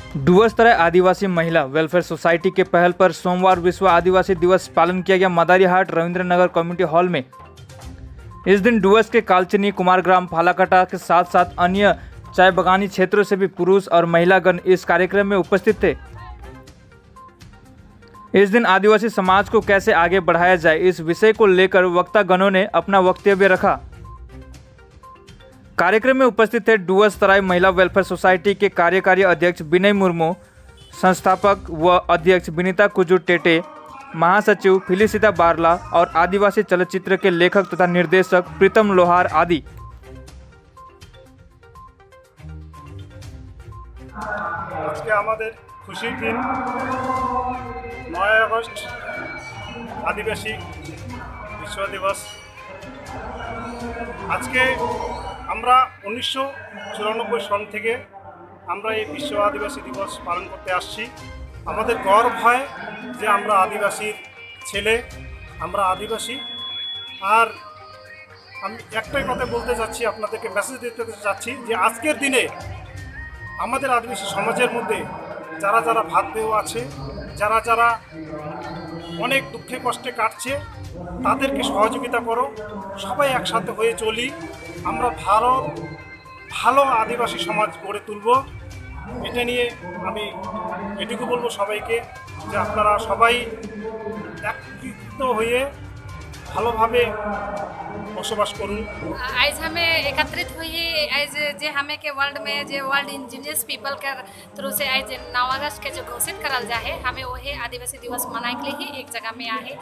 डुवर्स तराई आदिवासी महिला welfare society के पहल पर सोमवार विश्व आदिवासी दिवस पालन किया गया मदारीहाट रविंद्र नगर कम्युनिटी हॉल में। इस दिन डुवर्स के कालचिनी, कुमारग्राम, फालाकाटा के साथ साथ अन्य चाय बगानी क्षेत्रों से भी पुरुष और महिलागण इस कार्यक्रम में उपस्थित थे। इस दिन आदिवासी समाज को कैसे आगे बढ़ाया जाए, इस विषय को लेकर वक्तागणों ने अपना वक्तव्य रखा। कार्यक्रम में उपस्थित थे डुवर्स तराई महिला वेलफेयर सोसाइटी के कार्यकारी अध्यक्ष विनय मुर्मू, संस्थापक व अध्यक्ष विनीता कुजूर टेटे, महासचिव फिलिसिता बारला और आदिवासी चलचित्र के लेखक तथा निर्देशक प्रीतम लोहार आदि। আজকে আমাদের খুশির দিন, 9 আগস্ট আদিবাসী বিশ্ব দিবস। আজকে আমরা 1994 সন থেকে আমরা এই বিশ্ব আদিবাসী দিবস পালন করতে আসছি। আমাদের গর্ব হয় যে আমরা আদিবাসীর ছেলে, আমরা আদিবাসী। আর আমি একটাই কথা বলতে চাচ্ছি, আপনাদেরকে মেসেজ দিতে চাচ্ছি যে আজকের দিনে আমাদের আদিবাসী সমাজের মধ্যে যারা যারা ভাত বেও আছে, যারা যারা অনেক দুঃখে কষ্টে কাটছে, তাদেরকে সহযোগিতা করো। সবাই একসাথে হয়ে চলি, আমরা ভালো ভালো আদিবাসী সমাজ গড়ে তুলব। এটা নিয়ে আমি এটুকু বলবো সবাইকে যে আপনারা সবাই একত্রিত হয়ে ভালোভাবে বসবাস করুন। आज हमें एकत्रित हुई आज जे हमें के वर्ल्ड में जे वर्ल्ड इंजीनियर्स पीपल के थ्रू से आज 9 अगस्त के जो घोषित करल जाए, हमें वही आदिवासी दिवस मनाए के लिए ही एक जगह में आए।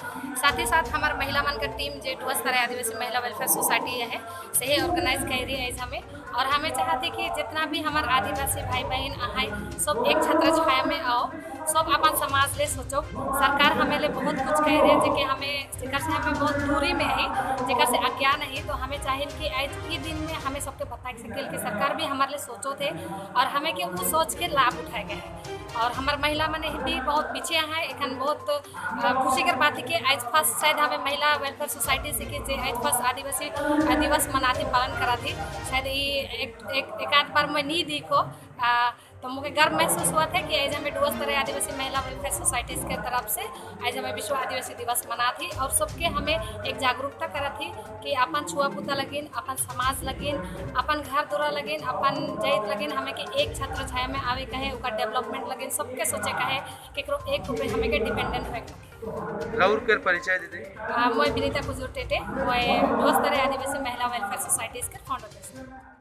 साथ ही साथ हमारे महिला मन का टीम जे डुवर्स तराई आदिवासी महिला वेलफेयर सोसाइटी है, सही ऑर्गेनाइज कर रही है आज हमें। और हमें चाहते कि जितना भी हमारे आदिवासी भाई बहन आए, सब एक छत्र छाया में आओ, सब अपन समाज ले सोचो। सरकार हमें ले बहुत कुछ कह रही है जे कि हमें जेकर से हमें बहुत दूरी में है, जेकर से अज्ञान है, तो हमें चाहिए कि आज के दिन में हमें सबके बता सके कि सरकार भी हमारे लिए सोचो थे और हमें कि वो सोच के लाभ उठाए गए हैं। और हमारे महिला मने भी बहुत पीछे हैं। एखन बहुत खुशी कर बात है कि आज फर्स्ट शायद हमें महिला वेलफेयर सोसाइटी से कि जे आज फर्स्ट आदिवासी दिवस मनाती पालन कराती, शायद ये एक एक एक आध बार मैं नहीं देखो तो मुझे गर्व महसूस हुआ था कि आज हमें डुवर्स तराई आदिवासी महिला वेलफेयर सोसाइटीज़ के तरफ से आज हमें विश्व आदिवासी दिवस मना थी और सबके हमें एक जागरूकता करा थी कि अपन छुआपुता लगिन, अपन समाज लगिन, अपन घर दौरा लगिन, अपन जैत लगिन, हमें कि एक छत्र छाया में आवे कहे, उनका डेवलपमेंट लगिन, सबके सोचे कहे केकरो एक रुपये हमें के डिपेंडेंट होए। राउर कर परिचय दीदी। मैं विनीता कुजूर टेटे, मैं डुवर्स तराई आदिवासी महिला वेलफेयर सोसाइटीज़ के फाउंडर।